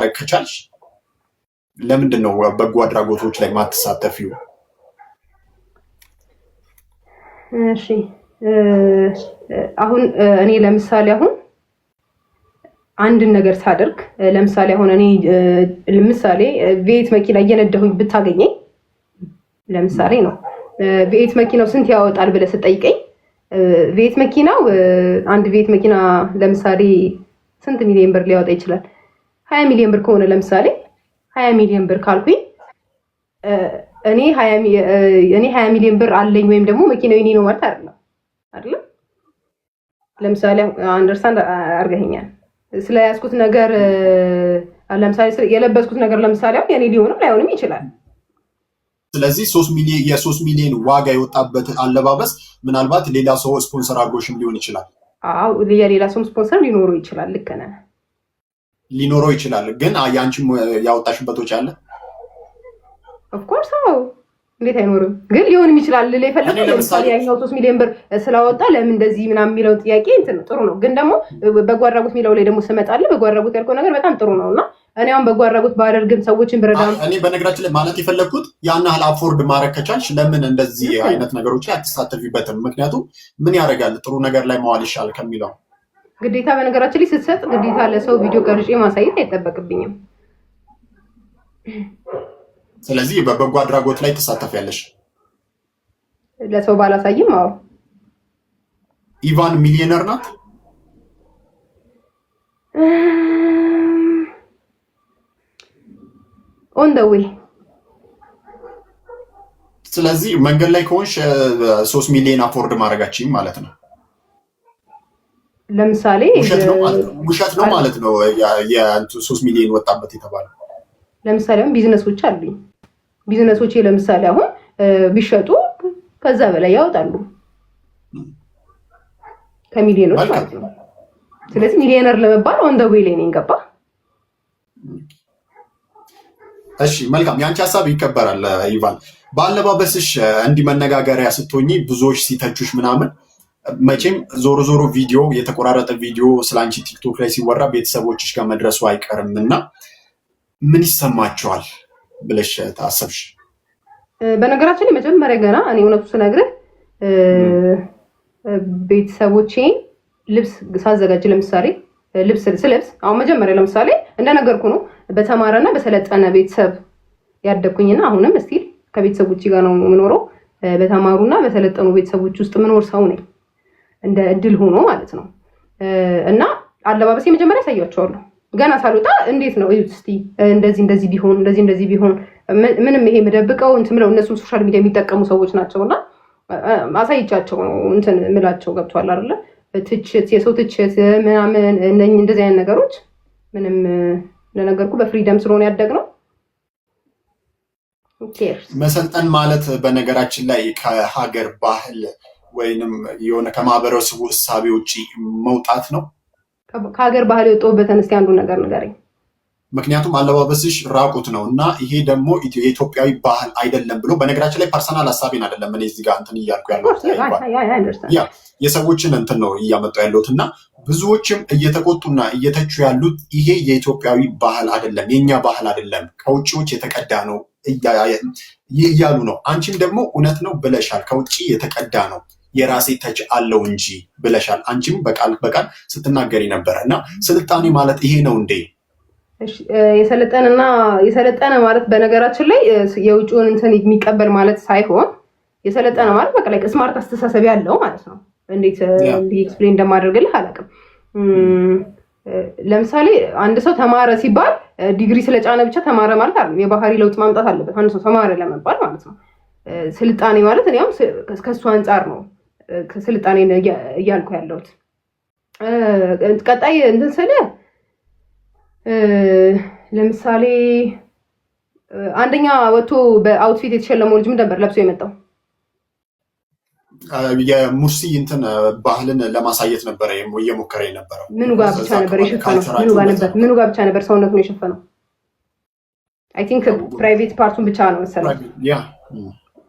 ከቻልሽ ለምንድን ነው በጎ አድራጎቶች ላይ ማትሳተፊው? እሺ፣ አሁን እኔ ለምሳሌ አሁን አንድን ነገር ሳደርግ፣ ለምሳሌ አሁን እኔ ለምሳሌ V8 መኪና እየነዳሁኝ ብታገኘኝ፣ ለምሳሌ ነው፣ V8 መኪናው ስንት ያወጣል ብለህ ስትጠይቀኝ፣ V8 መኪናው፣ አንድ V8 መኪና ለምሳሌ ስንት ሚሊዮን ብር ሊያወጣ ይችላል? 20 ሚሊዮን ብር ከሆነ፣ ለምሳሌ 20 ሚሊዮን ብር ካልኩኝ፣ እኔ 20 ሚሊዮን ብር አለኝ ወይም ደግሞ መኪናው የኔ ነው ማለት አይደለም፣ አይደለም። ለምሳሌ understand አድርገኸኛል። ስለያዝኩት ነገር፣ ለምሳሌ የለበስኩት ነገር ለምሳሌ አሁን የኔ ሊሆንም ላይሆንም ይችላል። ስለዚህ የ3 ሚሊዮን ዋጋ የወጣበት አለባበስ ምናልባት ሌላ ሰው ስፖንሰር አድርጎሽም ሊሆን ይችላል። አዎ፣ የሌላ ሰውም ስፖንሰር ሊኖረው ይችላል። ልክ ነህ። ሊኖረው ይችላል። ግን የአንቺም ያወጣሽበት ወጪ አለ። Of course፣ አዎ። እንዴት አይኖርም? ግን ሊሆንም ይችላል ልል የፈለኩት ለምሳሌ ያኛው 3 ሚሊዮን ብር ስላወጣ ለምን እንደዚህ ምናምን የሚለውን ጥያቄ እንትን ጥሩ ነው። ግን ደግሞ በጎ አድራጎት የሚለው ላይ ደግሞ ስመጣልህ፣ በጎ አድራጎት ያልከው ነገር በጣም ጥሩ ነው። እና እኔ አሁን በጎ አድራጎት ባደርግም፣ ሰዎችን ብረዳም እኔ በነገራችን ላይ ማለት የፈለግኩት ያን ያህል afford ማድረግ ከቻልሽ ለምን እንደዚህ አይነት ነገሮች ላይ አትሳተፊበትም? ምክንያቱም ምን ያደርጋል፣ ጥሩ ነገር ላይ መዋል ይሻል ከሚለው። ግዴታ በነገራችን ላይ ስትሰጥ ግዴታ ለሰው ቪዲዮ ቀርጬ ማሳየት አይጠበቅብኝም። ስለዚህ በበጎ አድራጎት ላይ ትሳተፊያለሽ። ለሰው ባላሳይም አዎ። ኢቫን ሚሊዮነር ናት። On the way። ስለዚህ መንገድ ላይ ከሆንሽ 3 ሚሊዮን afford ማድረጋችኝ ማለት ነው። ለምሳሌ ውሸት ነው ማለት ነው። ውሸት ነው ማለት ነው። 3 ሚሊዮን ወጣበት የተባለው። ለምሳሌ አሁን ቢዝነሶች አሉኝ። ቢዝነሶቼ ለምሳሌ አሁን ቢሸጡ ከዛ በላይ ያወጣሉ፣ ከሚሊዮኖች ማለት ነው። ስለዚህ ሚሊዮነር ለመባል on the way ላይ ነኝ። ገባ? እሺ፣ መልካም፣ የአንቺ ሀሳብ ይከበራል። ኢቫን፣ በአለባበስሽ እንዲህ መነጋገሪያ ስትሆኚ፣ ብዙዎች ሲተቹሽ ምናምን፣ መቼም ዞሮ ዞሮ ቪዲዮ፣ የተቆራረጠ ቪዲዮ ስለ አንቺ ቲክቶክ ላይ ሲወራ ቤተሰቦችሽ ጋር መድረሱ አይቀርም እና ምን ይሰማቸዋል ብለሽ ታሰብሽ? በነገራችን ላይ መጀመሪያ ገና እኔ እውነቱ ስነግርህ ቤተሰቦቼ ልብስ ሳዘጋጅ፣ ለምሳሌ ልብስ ስለብስ፣ አሁን መጀመሪያ ለምሳሌ እንደነገርኩ ነው፣ በተማረና በሰለጠነ ቤተሰብ ያደግኩኝና አሁንም still ከቤተሰቦቼ ጋር ነው የምኖረው። በተማሩና በሰለጠኑ ቤተሰቦች ውስጥ የምኖር ሰው ነኝ። እንደ እድል ሆኖ ማለት ነው። እና አለባበሴ መጀመሪያ ያሳያቸዋለሁ። ገና ሳልወጣ እንዴት ነው፣ እዩት እስቲ፣ እንደዚህ እንደዚህ ቢሆን፣ እንደዚህ እንደዚህ ቢሆን፣ ምንም ይሄ የምደብቀው እንትን ምለው፣ እነሱም social media የሚጠቀሙ ሰዎች ናቸው እና አሳይቻቸው ነው እንትን ምላቸው። ገብቷል አይደለ? ትችት፣ የሰው ትችት ምናምን እንደዚህ አይነት ነገሮች ምንም፣ እንደነገርኩ በ freedom ስለሆነ ያደግነው። መሰልጠን ማለት በነገራችን ላይ ከሀገር ባህል ወይንም የሆነ ከማህበረሰቡ እሳቤ ውጭ መውጣት ነው። ከሀገር ባህል የወጣሁበትን እስኪ አንዱ ነገር ንገረኝ። ምክንያቱም አለባበስሽ ራቁት ነው እና ይሄ ደግሞ የኢትዮጵያዊ ባህል አይደለም ብሎ፣ በነገራችን ላይ personal ሀሳቤን አይደለም እኔ እዚህ ጋር እንትን እያልኩ ያለሁት፣ ያ የሰዎችን እንትን ነው እያመጣሁ ያለሁት። እና ብዙዎችም እየተቆጡና እየተቹ ያሉት ይሄ የኢትዮጵያዊ ባህል አይደለም፣ የኛ ባህል አይደለም፣ ከውጭዎች የተቀዳ ነው እያሉ ነው። አንቺም ደግሞ እውነት ነው ብለሻል። ከውጭ የተቀዳ ነው፣ የራሴ touch አለው እንጂ ብለሻል። አንቺም በቃል በቃል ስትናገሪ ነበረ። እና ስልጣኔ ማለት ይሄ ነው እንዴ? የሰለጠነና የሰለጠነ ማለት በነገራችን ላይ የውጭውን እንትን የሚቀበል ማለት ሳይሆን የሰለጠነ ማለት በቃ like smart አስተሳሰብ ያለው ማለት ነው። እንዴት explain እንደማደርግልህ አላውቅም። ለምሳሌ አንድ ሰው ተማረ ሲባል ዲግሪ ስለጫነ ብቻ ተማረ ማለት አይደለም። የባህሪ ለውጥ ማምጣት አለበት አንድ ሰው ተማረ ለመባል ማለት ነው። ስልጣኔ ማለት እኔ አሁን ከእሱ አንጻር ነው ስልጣኔ እያልኩ ያለሁት። ቀጣይ እንትን ስለ ለምሳሌ አንደኛ ወጥቶ በ outfit የተሸለመው ልጅ ምን ነበር ለብሶ የመጣው? የሙርሲ እንትን ባህልን ለማሳየት ነበረ እየሞከረ የነበረው። ምኑ ጋር ብቻ ነበር የሸፈነው? ምኑ ጋር ብቻ ነበር ሰውነቱን የሸፈነው? I think private part ኡን ብቻ ነው መሰለኝ፣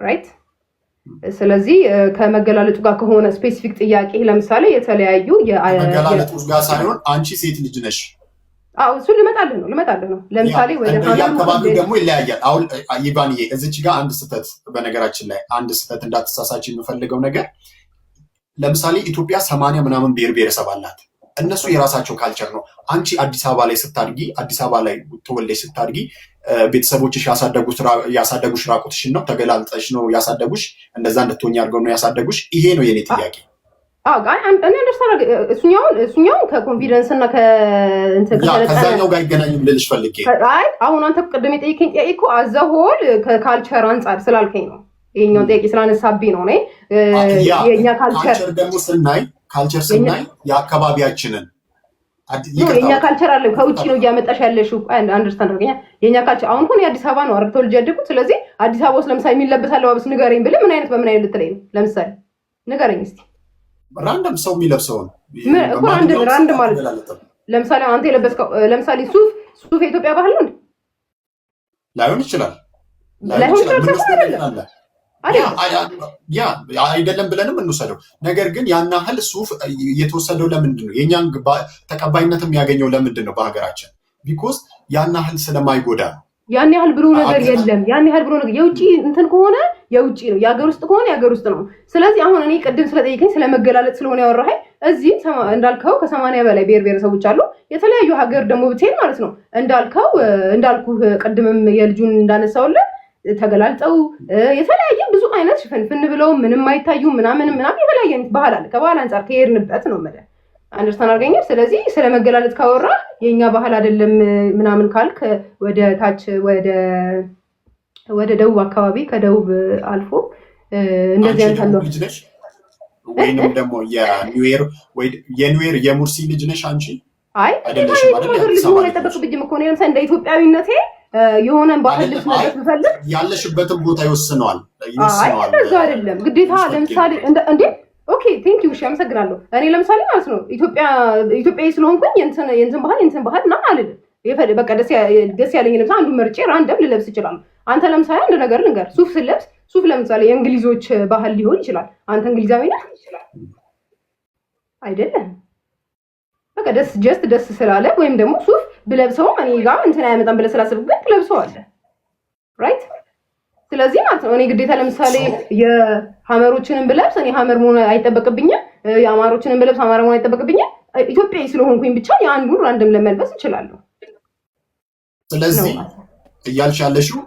right? ስለዚህ ከመገላለጡ ጋር ከሆነ specific ጥያቄ ለምሳሌ የተለያዩ ከመገላለጡ ጋር ሳይሆን አንቺ ሴት ልጅ ነሽ። አዎ፣ እሱን ልመጣልህ ነው። ለምሳሌ ወደ እንደየአካባቢው ደግሞ ይለያያል። አሁን ኢቫንዬ እዚች ጋር አንድ ስህተት፣ በነገራችን ላይ አንድ ስህተት እንዳትሳሳች የምፈልገው ነገር፣ ለምሳሌ ኢትዮጵያ 80 ምናምን ብሔር ብሔረሰብ አላት። እነሱ የራሳቸው culture ነው። አንቺ አዲስ አበባ ላይ ስታድጊ፣ አዲስ አበባ ላይ ተወልደሽ ስታድጊ ቤተሰቦችሽ ያሳደጉሽ ራቁትሽን ነው፣ ተገላልጠሽ ነው ያሳደጉሽ፣ እንደዛ እንድትሆኝ አድርገው ነው ያሳደጉሽ። ይሄ ነው የኔ ጥያቄ። እኔ understand እሱኛውን ከ confidence እና ከዛኛው ጋር አይገናኝም ልልሽ ፈልጌ። አይ፣ አሁን አንተ ቅድም የጠየቀኝ ጥያቄ እኮ as a whole ከ culture አንጻር ስላልከኝ ነው። ይሄኛውን ጥያቄ ስላነሳብኝ ነው። እኔ የኛ culture ደግሞ ስናይ፣ culture ስናይ የአካባቢያችንን የኛ culture አለ፣ ከውጭ ነው እያመጣሽ ያለሽው። Understand አድርገኛ። የኛ culture አሁን ሁን የአዲስ አበባ ነው አይደል ተወልጄ ያደግኩት። ስለዚህ አዲስ አበባ ውስጥ ለምሳሌ የሚለበስ አለባበስ ንገረኝ ብልህ ምን አይነት በምን አይነት ልትለኝ ነው? ለምሳሌ ንገረኝ እስቲ። Random ሰው የሚለብሰውን። እኮ random ማለት ለምሳሌ አንተ የለበስከው፣ ለምሳሌ ሱፍ የኢትዮጵያ ባህል ነው እንዴ? ላይሆን ይችላል። ላይሆን ይችላል አይደለም። Yeah፣ አይደለም ብለንም እንውሰደው። ነገር ግን ያን ያህል ሱፍ የተወሰደው ለምንድን ነው? የእኛን ተቀባይነት የሚያገኘው ለምንድን ነው በሀገራችን? Because ያን ያህል ስለማይጎዳ ነው። ያን ያህል ብሎ ነገር የለም። ያን ያህል ብሎ ነገር የውጭ እንትን ከሆነ የውጭ ነው፣ የሀገር ውስጥ ከሆነ የሀገር ውስጥ ነው። ስለዚህ አሁን እኔ ቅድም ስለጠየቀኝ ስለመገላለጥ ስለሆነ ያወራኸኝ፣ እዚህ እንዳልከው ከ80 በላይ ብሔር ብሔረሰቦች አሉ። የተለያዩ ሀገር ደግሞ ብትሄድ ማለት ነው፣ እንዳልከው፣ እንዳልኩህ ቅድምም የልጁን እንዳነሳውልህ ተገላልጠው የተለያየ ብዙ አይነት ሽፍንፍን ብለው ምንም አይታዩ ምናምን ምናምን የተለያየ አይነት ባህል አለ። ከባህል አንጻር ከሄድንበት ነው የምልህ። Understand አድርገኛል። ስለዚህ ስለ መገላለጥ ካወራ የእኛ ባህል አይደለም ምናምን ካልክ ወደ ታች ወደ ደቡብ አካባቢ፣ ከደቡብ አልፎ እንደዚህ አይነት አለው። ልጅ ነሽ ወይንም ደግሞ የኒዌር ወይ የኒዌር የሙርሲ ልጅ ነሽ አንቺ? አይ፣ አይደለሽም አይደል? ሀገር ልጅ መሆን አይጠበቅብኝም እኮ። እኔ ለምሳሌ እንደ ኢትዮጵያዊነቴ የሆነን ባህል ልብስ መልበስ ብፈልግ ያለሽበትን ቦታ ይወስነዋል። አይ፣ ይወስነዋል። እንደዛ አይደለም ግዴታ። ለምሳሌ እንዴ፣ okay, thank you፣ እሺ፣ አመሰግናለሁ። እኔ ለምሳሌ ማለት ነው ኢትዮጵያዊ ስለሆንኩኝ የእንትን ባህል የእንትን ባህል ምናምን አልልም። በቃ ደስ ያለኝ ልብስ አንዱን መርጬ random ልለብስ እችላለሁ። አንተ ለምሳሌ አንድ ነገር ልንገር፣ ሱፍ ስለብስ ሱፍ ለምሳሌ የእንግሊዞች ባህል ሊሆን ይችላል። አንተ እንግሊዛዊ ነህ አይደለም። በቃ ደስ just ደስ ስላለ ወይም ደግሞ ሱፍ ብለብሰውም እኔ ጋር እንትን አያመጣም ብለህ ስላሰብክ ግን ትለብሰዋለህ፣ right? ስለዚህ ማለት ነው እኔ ግዴታ ለምሳሌ የሀመሮችንም ብለብስ እኔ ሀመር መሆን አይጠበቅብኝም። የአማሮችንም ብለብስ አማራ መሆን አይጠበቅብኝም። ኢትዮጵያዊ ስለሆንኩኝ ብቻ የአንዱን random ለመልበስ እችላለሁ። ስለዚህ እያልሽ ያለሽው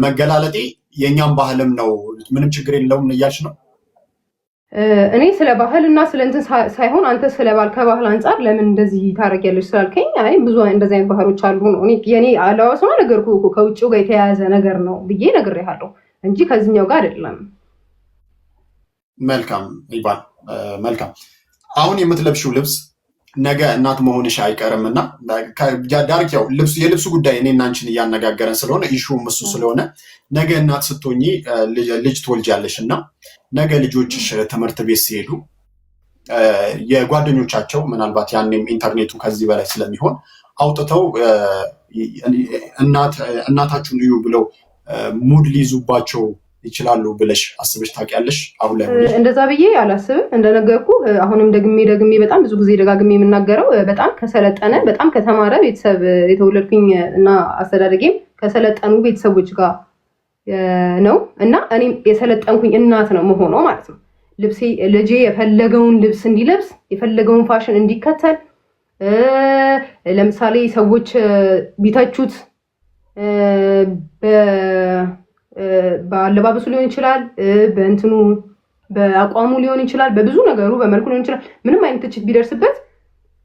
መገላለጤ የእኛም ባህልም ነው፣ ምንም ችግር የለውም እያልሽ ነው። እኔ ስለ ባህል እና ስለ እንትን ሳይሆን አንተ ስለ ባህል ከባህል አንጻር ለምን እንደዚህ ታደርጊያለሽ ስላልከኝ፣ አይ ብዙ እንደዚህ አይነት ባህሎች አሉ ነው። እኔ የኔ አለባበስማ ነገርኩህ እኮ፣ ከውጭው ጋር የተያያዘ ነገር ነው ብዬ ነግሬሃለሁ እንጂ ከዚህኛው ጋር አይደለም። መልካም ኢቫን፣ መልካም። አሁን የምትለብሺው ልብስ ነገ እናት መሆንሽ አይቀርም እና ዳርክ ያው የልብሱ ጉዳይ እኔ እና አንቺን እያነጋገረን ስለሆነ፣ issue ውም እሱ ስለሆነ፣ ነገ እናት ስትሆኚ ልጅ ትወልጃለሽ እና ነገ ልጆችሽ ትምህርት ቤት ሲሄዱ የጓደኞቻቸው ምናልባት ያኔም ኢንተርኔቱ ከዚህ በላይ ስለሚሆን አውጥተው እናታችሁን እዩ ብለው ሙድ ሊይዙባቸው ይችላሉ ብለሽ አስበሽ ታውቂያለሽ? አሁን ላይ እንደዛ ብዬ አላስብም። እንደነገርኩ አሁንም ደግሜ ደግሜ በጣም ብዙ ጊዜ ደጋግሜ የምናገረው በጣም ከሰለጠነ፣ በጣም ከተማረ ቤተሰብ የተወለድኩኝ እና አስተዳደጌም ከሰለጠኑ ቤተሰቦች ጋር ነው እና እኔም የሰለጠንኩኝ እናት ነው መሆነው ማለት ነው። ልብሴ ልጄ የፈለገውን ልብስ እንዲለብስ፣ የፈለገውን ፋሽን እንዲከተል፣ ለምሳሌ ሰዎች ቢተቹት በአለባበሱ ሊሆን ይችላል፣ በእንትኑ በአቋሙ ሊሆን ይችላል፣ በብዙ ነገሩ በመልኩ ሊሆን ይችላል። ምንም አይነት ትችት ቢደርስበት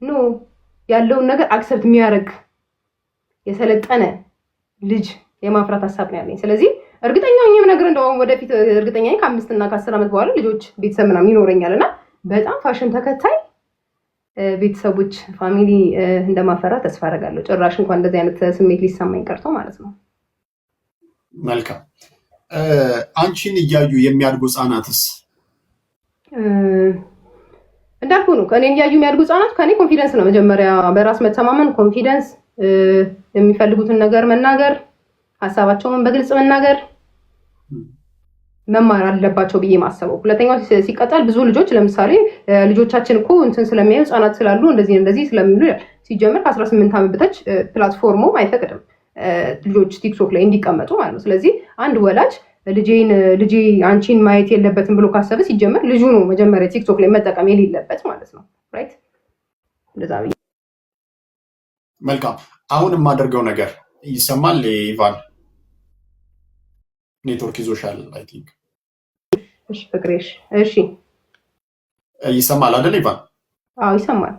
no ያለውን ነገር accept የሚያደርግ የሰለጠነ ልጅ የማፍራት ሀሳብ ነው ያለኝ። ስለዚህ እርግጠኛ ሆኜ የምነግርህ እንደውም ወደፊት እርግጠኛ ነኝ ከ5 እና ከ10 ዓመት በኋላ ልጆች፣ ቤተሰብ ምናምን ይኖረኛል እና በጣም ፋሽን ተከታይ ቤተሰቦች፣ family እንደማፈራ ተስፋ አደርጋለሁ። ጭራሽ እንኳን እንደዚህ አይነት ስሜት ሊሰማኝ ቀርቶ ማለት ነው። መልካም። አንቺን እያዩ የሚያድጉ ህጻናትስ? እንዳልኩ ነው። ከእኔን እያዩ የሚያድጉ ህጻናት ከእኔ confidence ነው መጀመሪያ፣ በራስ መተማመን፣ confidence፣ የሚፈልጉትን ነገር መናገር፣ ሀሳባቸውን በግልጽ መናገር፣ መማር አለባቸው ብዬ ማሰበው። ሁለተኛው ሲቀጣል ብዙ ልጆች ለምሳሌ ልጆቻችን እኮ እንትን ስለሚያዩ፣ ህጻናት ስላሉ እንደዚህ እንደዚህ ስለሚሉ ይላል። ሲጀምር ከ18 ዓመት በታች platform ኡም አይፈቅድም ልጆች ቲክቶክ ላይ እንዲቀመጡ ማለት ነው። ስለዚህ አንድ ወላጅ ልጄን ልጄ አንቺን ማየት የለበትም ብሎ ካሰበ ሲጀመር ልጁ ነው መጀመሪያ ቲክቶክ ላይ መጠቀም የሌለበት ማለት ነው። Right፣ እንደዛ ብዬ መልካም። አሁን የማደርገው ነገር ይሰማል? ኢቫን፣ ኔትወርክ ይዞሻል I think። እሺ ፍቅሬሽ፣ እሺ። ይሰማል አይደል ኢቫን? አዎ፣ ይሰማል።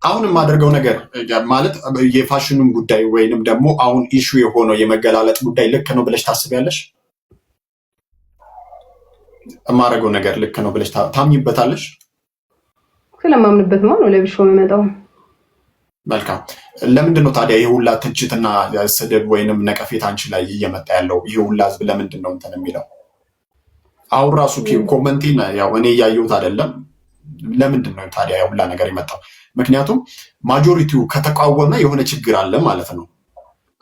አሁን የማደርገው ነገር ማለት የፋሽኑን ጉዳይ ወይንም ደግሞ አሁን issue የሆነው የመገላለጥ ጉዳይ ልክ ነው ብለሽ ታስቢያለሽ? የማደርገው ነገር ልክ ነው ብለሽ ታምኚበታለሽ? ስለማምንበትማ ነው ለብሼው የምመጣው። መልካም። ለምንድን ነው ታዲያ ይህ ሁላ ትችትና ስድብ ወይንም ነቀፌታ አንቺ ላይ እየመጣ ያለው? ይህ ሁላ ህዝብ ለምንድን ነው እንትን የሚለው? አሁን ራሱ comment ኤን ያው እኔ እያየሁት አይደለም። ለምንድን ነው ታዲያ ያ ሁላ ነገር የመጣው? ምክንያቱም majority ው ከተቃወመ የሆነ ችግር አለ ማለት ነው።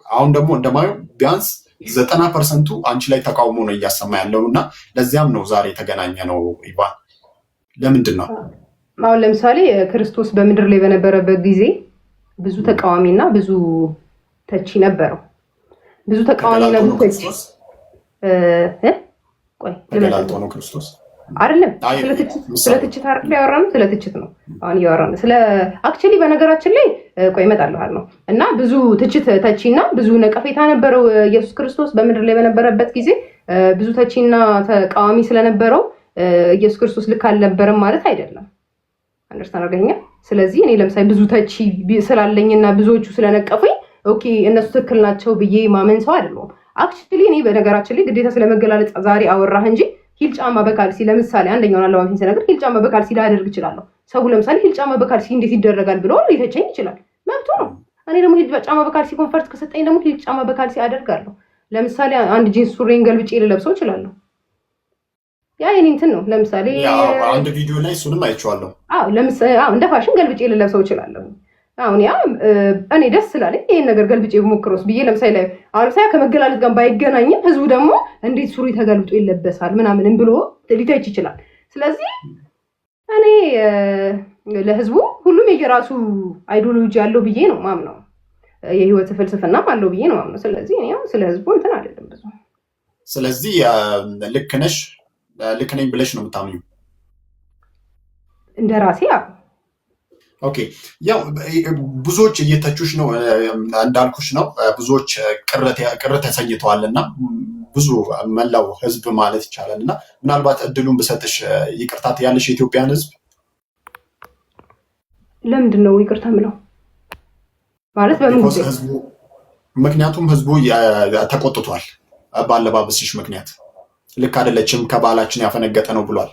አሁን ደግሞ እንደማየው ቢያንስ 90% ኡ አንቺ ላይ ተቃውሞ ነው እያሰማ ያለው እና ለዚያም ነው ዛሬ የተገናኘነው። ኢቫን፣ ለምንድን ነው? አሁን ለምሳሌ ክርስቶስ በምድር ላይ በነበረበት ጊዜ ብዙ ተቃዋሚና ብዙ ተቺ ነበረው። ብዙ ተቃዋሚና ብዙ ተቺ፣ ቆይ። ተገላልጦ ነው ክርስቶስ? አይደለም፣ ስለ ትችት አይደል ያወራነው? ስለ ትችት ነው አሁን እያወራነው። ስለ actually በነገራችን ላይ፣ ቆይ እመጣልሃለሁ ነው። እና ብዙ ትችት፣ ተቺና ብዙ ነቀፌታ ነበረው። ኢየሱስ ክርስቶስ በምድር ላይ በነበረበት ጊዜ ብዙ ተቺና ተቃዋሚ ስለነበረው ኢየሱስ ክርስቶስ ልክ አልነበረም ማለት አይደለም። Understand አድርገኸኛል? ስለዚህ እኔ ለምሳሌ ብዙ ተቺ ስላለኝና ብዙዎቹ ስለነቀፉኝ okay እነሱ ትክክል ናቸው ብዬ ማመን ሰው አይደለሁም። Actually እኔ በነገራችን ላይ ግዴታ ስለመገላለጽ ዛሬ አወራህ እንጂ heel ጫማ በካልሲ፣ ለምሳሌ አንደኛውን አለባበሴን ስነግር heel ጫማ በካልሲ ላደርግ እችላለሁ። ሰው ለምሳሌ heel ጫማ በካልሲ እንዴት ይደረጋል ብሎ ሊተቸኝ ይችላል። መብቱ ነው። እኔ ደግሞ heel ጫማ በካልሲ comfort ከሰጠኝ ደግሞ heel ጫማ በካልሲ አደርጋለሁ። ለምሳሌ አንድ ጂንስ ሱሪን ገልብጬ ልለብሰው እችላለሁ። ያ የኔ እንትን ነው። ለምሳሌ አንድ ቪዲዮ ላይ እሱንም አይቼዋለሁ። አዎ፣ ለምሳሌ አዎ፣ እንደ ፋሽን ገልብጬ ልለብሰው እችላለሁ። አሁን ያ እኔ ደስ ስላለኝ ይሄን ነገር ገልብጬ ብሞክረውስ ብዬ ለምሳሌ ላይ አሁን ለምሳሌ ከመገላለጥ ጋር ባይገናኝም ህዝቡ ደግሞ እንዴት ሱሪ ተገልብጦ ይለበሳል ምናምንም ብሎ ሊተች ይችላል። ስለዚህ እኔ ለህዝቡ ሁሉም የየራሱ ideology አለው ብዬ ነው ማምነው። የህይወት ፍልስፍናም አለው ብዬ ነው ማምነው። ስለዚህ እኔ ስለ ህዝቡ እንትን አይደለም ብዙ። ስለዚህ ልክ ነሽ፣ ልክ ነኝ ብለሽ ነው የምታምኚው? እንደ ራሴ አዎ። Okay፣ ያው ብዙዎች እየተቹሽ ነው፣ እንዳልኩሽ ነው። ብዙዎች ቅር ተሰኝተዋል እና ብዙ መላው ህዝብ ማለት ይቻላል። እና ምናልባት እድሉን ብሰጥሽ ይቅርታ ትያለሽ የኢትዮጵያን ህዝብ? ለምንድን ነው ይቅርታ ምለው? ማለት በምን ጉዳይ? ህዝቡ፣ ምክንያቱም ህዝቡ ተቆጥቷል በአለባበስሽ ምክንያት፣ ልክ አይደለችም፣ ከባህላችን ያፈነገጠ ነው ብሏል።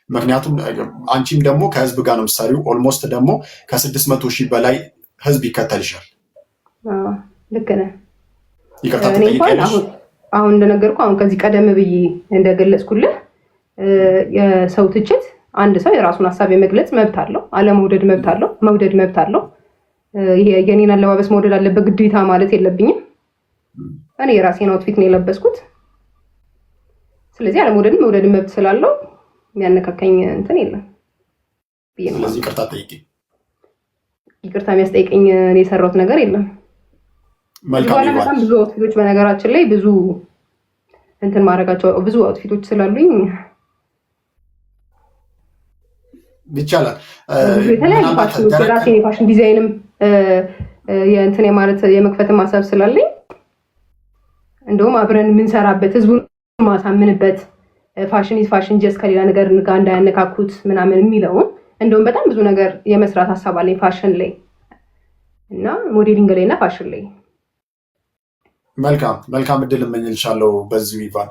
ምክንያቱም አንቺም ደግሞ ከህዝብ ጋር ነው የምትሰሪው። Almost ደግሞ ከ600,000 በላይ ህዝብ ይከተልሻል። ልክ ነህ። ይቅርታ እኔ እንኳን ትጠይቂያለሽ? አሁን እንደነገርኩ፣ አሁን ከዚህ ቀደም ብዬ እንደገለጽኩልህ የሰው ትችት፣ አንድ ሰው የራሱን ሀሳብ የመግለጽ መብት አለው። አለመውደድ መብት አለው። መውደድ መብት አለው። ይሄ የኔን አለባበስ መውደድ አለበት ግዴታ ማለት የለብኝም። እኔ የራሴን outfit ነው የለበስኩት። ስለዚህ አለመውደድም መውደድን መብት ስላለው የሚያነካካኝ እንትን የለም ብዬ ነው ስለዚህ የማምነው። ይቅርታ ጠይቂ። ይቅርታ የሚያስጠይቀኝ እኔ የሰራሁት ነገር የለም። ከዚህ መልካም በኋላ ይባል። በጣም ብዙ outfit ኦች፣ በነገራችን ላይ ብዙ እንትን ማድረጋቸው ብዙ outfit ኦች ስላሉኝ ይቻላል። ብዙ የተለያዩ ምናልባት ፋሽኖች ደረቅ የራሴን የ fashion design ም የእንትን የማለት የመክፈትን ማሰብ ስላለኝ እንደውም አብረን የምንሰራበት፣ ህዝቡን ማሳምንበት፣ fashion is fashion just ከሌላ ነገር ጋር እንዳያነካኩት ምናምን የሚለውን እንደውም በጣም ብዙ ነገር የመስራት ሀሳብ አለኝ ፋሽን ላይ እና modeling ላይ እና ፋሽን ላይ። መልካም፣ መልካም እድል እመኝልሻለሁ በዚሁ ኢቫን።